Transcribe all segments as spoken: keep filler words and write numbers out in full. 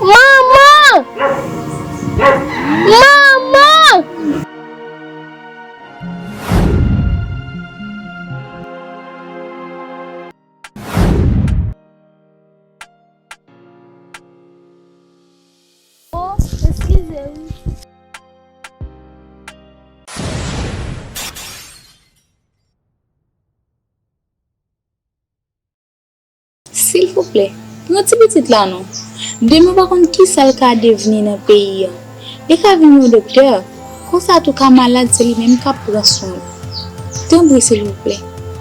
Manman! Manman! Oh, eskize wi. Silvouplè, pran ti pitit la non. Demen w pa konn kisa l ka devni nan peyi a. Li ka vin yon doktè, konsa tou ka malad se li menm k ap pran swen w. Tanpri silvouplè,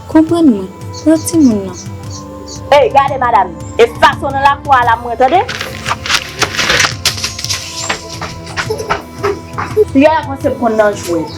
konprann mwen, pran timoun nan. Ey, gade madanm, e fason nan lakou a la mwen tande. Piga la panse m konn nan jwèt.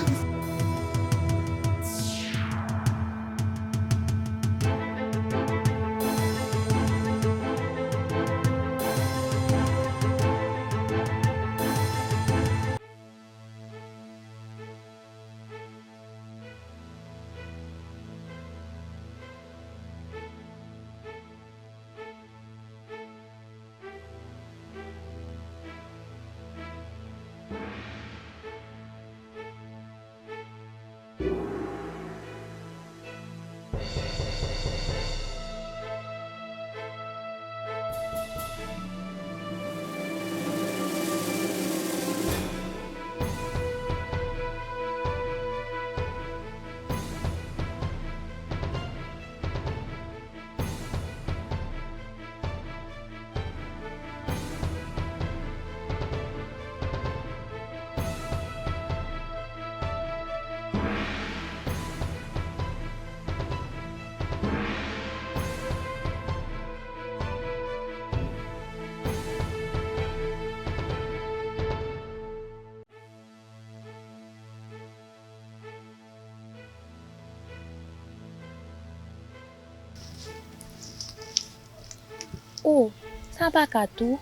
Oh, sa pa ka tou.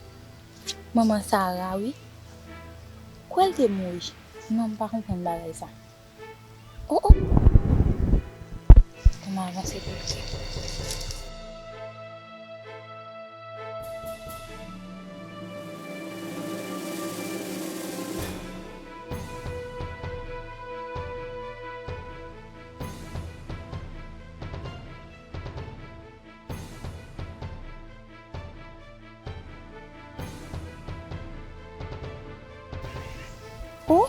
Manman Sara, wi. Kwè l te mouri. Non, m pa konprann bagay sa. Oh, oh. Ann avanse pi byen. Oh,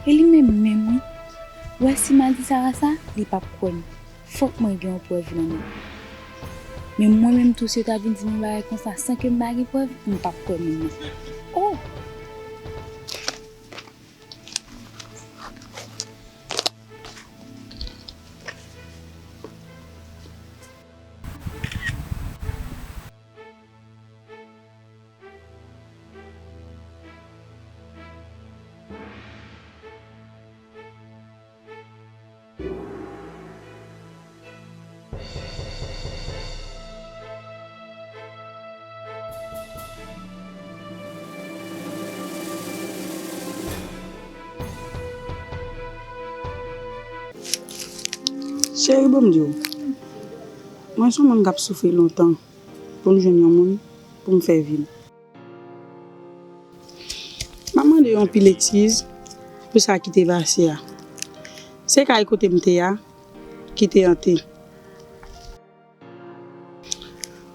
e li menm menm wi. Ou wè si m al di Sara sa, li p ap kwè m. Fòk mwen gen yon prèv nan men. Men mwen menm tou, si yo ta vin di m yon bagay konsa san ke m pa gen prèv, m p ap kwè moun nan. Oh! Cheri, ban m di w, mwen se yon moun k ap soufri lontan pou m jwenn yon moun pou m fè vi m. M ap mande w anpil eskiz pou sa ki te pase a. Se kay kote m te a ki te ante.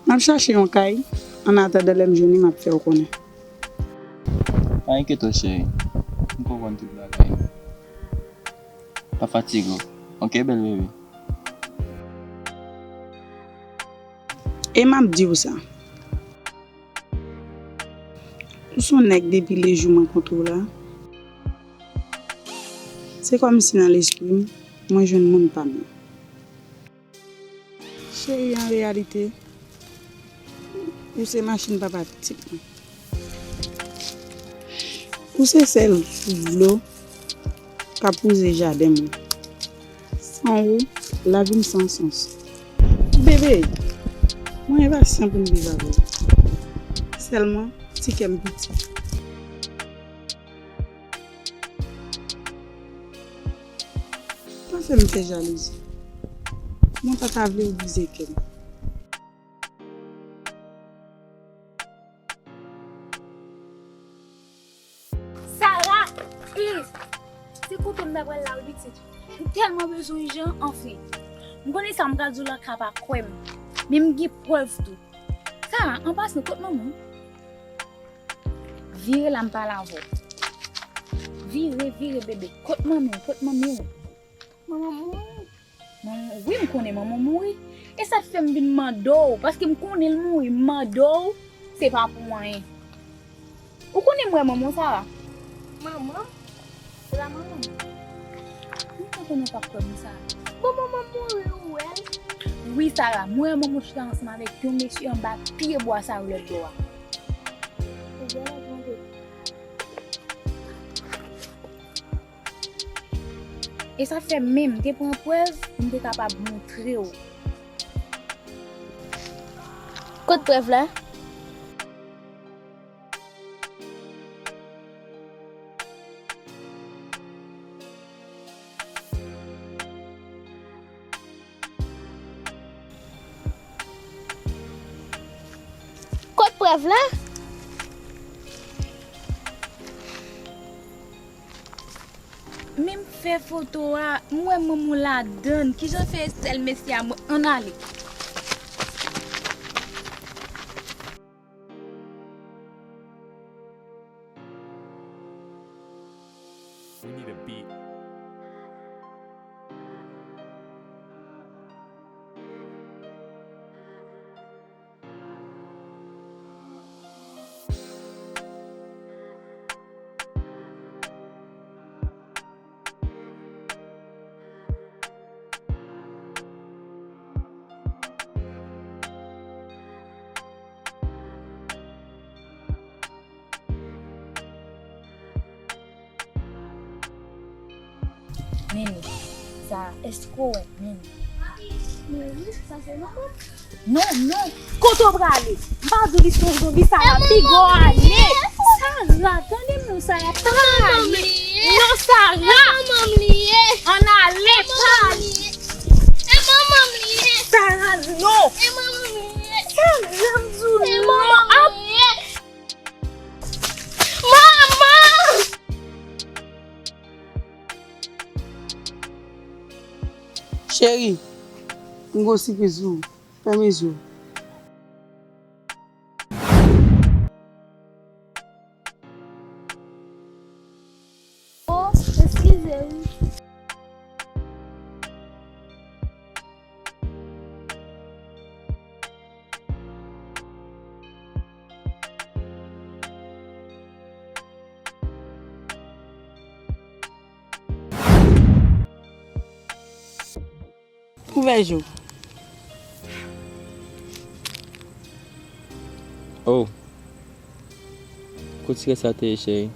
M ap chache yon kay, annatandan lè m jwenn li, m ap fè w konnen. Pa enkyete w, cheri. M konprann tout bagay. Pa fatige w. Oke, bèl bebe? E m ap di w sa. Ou se yon nèg depi lejou m rankontre w la. Se kòmsi nan lespri m, mwen jwenn moun pa m nan. Cheri, an reyalite, ou se machin papa pitit mwen. Ou se sèl dlo k ap wouze jaden mwen. San ou, lavi m san sans. Bebe, mwen enpasyan pou m viv avè w. Sèlman, ti kè m piti. Pa fè m fè jalouzi. Mwen pa ta vle w brize kè m. Se kote m ta pral la wi pitit. M tèlman bezwen Jan, anfen. M konnen sa m pral di w la ka pa kwè m. Men m gen prèv tou. Sara, an pasan, kot manman w? Vire la m pale avè w. Vire, vire bebe. Kot manmi w? Kot manmi w? Manman mouri. Manman, wi, m konnen manman mouri. E sa k fè m vin mande w, paske m konnen l mouri, m mande w, se pa pou anyen. Ou konnen m wè manman w, Sara? Manman? Se pa manman m. Mwen pa konnen w pa kwè m, Sara. Bon, manman mouri, ou wè l? Wi, Sara, m wè manman w chita ansanm avèk yon mesye anba pye bwa sa yo lòt bò a. Ebyen, mwen twonpe. E sa fè menm m te pran prèv pou m te kapab montre w. Kot prèv la? Kot prèv la? Men m fè foto a, m wè manman w ladann. Kijan fè sèl mesye a mwen? Ann ale. We need a beat. Nene, sa, èske w wè Nene? Nene, sa se manman m. Non, non, kote w prale? M pa di w li se yon zonbi, Sara, piga w ale. Sara, tande m non, Sara, pa ale. Non, Sara. Ann ale, pa ale. Sara, non. Sara, m di w non. Manman! Cheri, m gon sipriz pou ou. Fèmen je w. Oh, eskize wi. Ouvè je w. Oh. Kot sikrè sa te ye, cheri?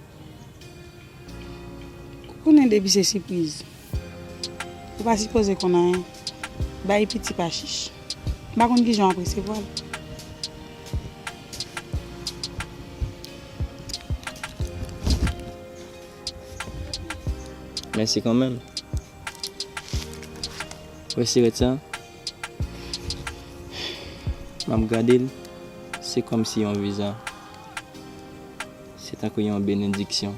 Ou konnen depi se sipriz, ou pa sipoze konn anyen. Bay piti pa chich. M pa konn kijan w ap resevwa l. Mèsi kanmenm. Wè siret sa, m ap gade l, se kòmsi yon viza. Se tankou yon benediksyon.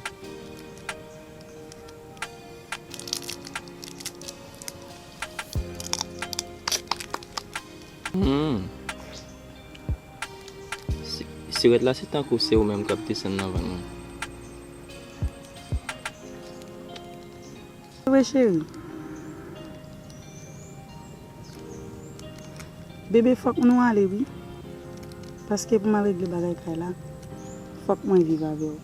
Hmm. Si-, siret la, se tankou se ou menm k ap desann nan vant mwen. Vre, cheri. Bebe, fòk nou ale, wi. Paske pou m al regle bagay kay la, fòk mwen viv avè w.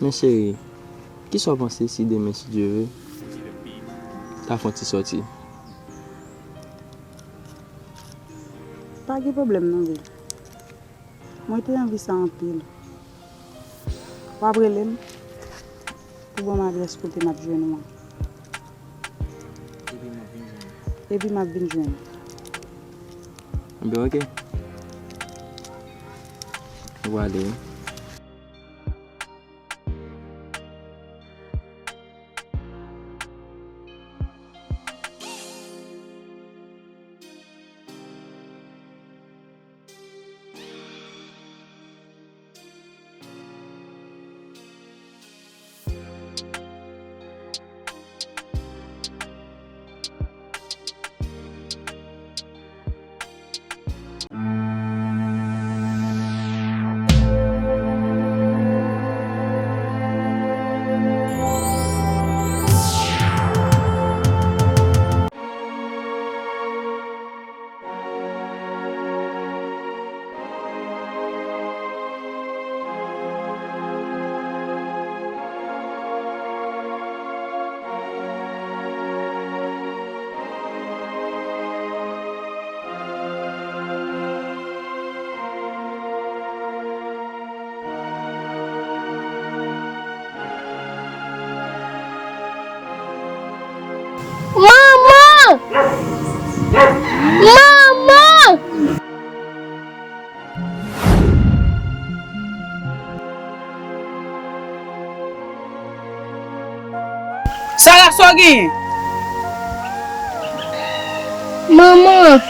Men cheri, kisa w panse si demen, si Dye vle, ta fè yon ti sòti? Pa gen pwoblèm non, bebe. Mwen te anvi sa anpil. W ap rele m pou ban m adrès kote n ap jwenn ou an. Epi m ap vin jwenn ou. Epi m ap vin jwenn ou. Ebyen, oke. Ou ale, wi. Manman! Sara, sa w genyen? Manman,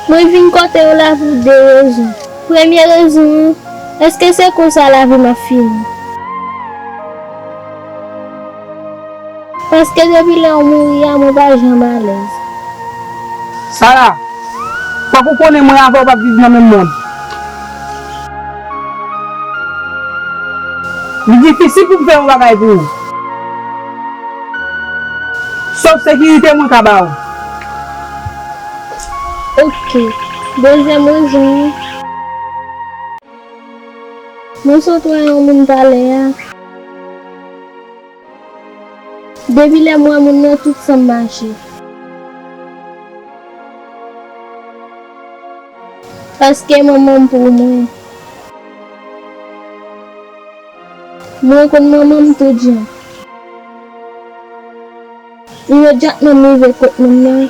mwen vin kote w la pou de rezon. Premye rezon an, èske se konsa lavi m ap fini? Paske depi lè w mouri a, mwen pa janm alèz. Sara, fòk ou konnen mwen avè w p ap viv nan menm mond. Li difisil pou m fè yon bagay pou ou. Sòf sekirite mwen ka ba ou. Oke. Dezyèm rezon an, mwen sot wè yon moun talè a. Depi lè m wè moun nan, tout san m mache. Paske manman m pou mwen. Mwen konn manman m tout jan. Imedyatman m rive kot moun nan,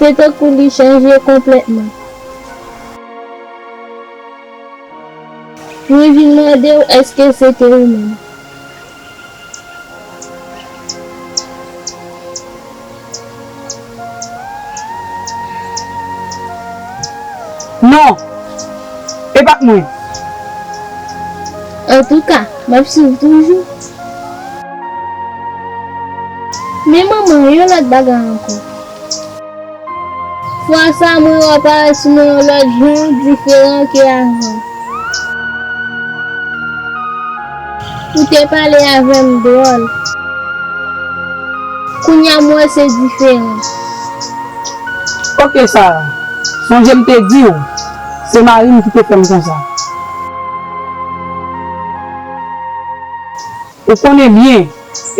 se tankou li chanje konplètman. Mwen vin mande w èske se te ou menm. Non, e pa t mwen. Antouka, m ap swiv toujou. Men manman, yon lòt bagay ankò. Fwa sa a, mwen wè w parèt sou mwen yon lòt jan diferan ke avan. Ou te pale avè m dwòl. Kounye a m wè se diferan. Oke, Sara. Sonje m te di w, se mari m ki te fè m konsa. Ou konnen byen,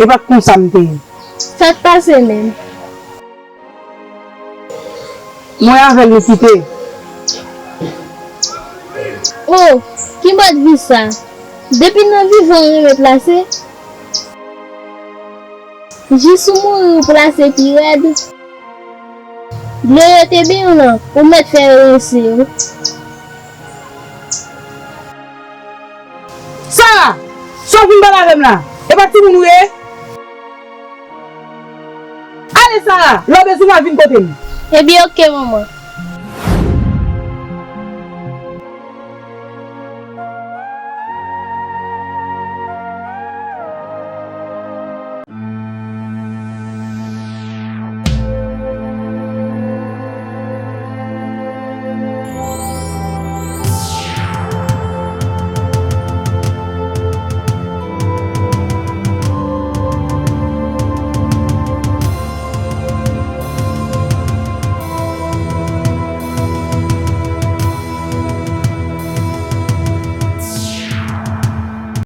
e pa t konsa m te ye. Sa k pase menm? Mwen avè l nou kite. Oh, ki mòd vi sa? Depi nan vivan w renmen plase? Jis ou mouri ou plase pi rèd. Dlo yo te benyen w lan, ou mèt fè yo rense wi. Sara! Sa w vin pale avè m la? E pa timoun ou ye? Ale, Sara, lè w bezwen mwen, vin kote m. Ebyen, oke, manman.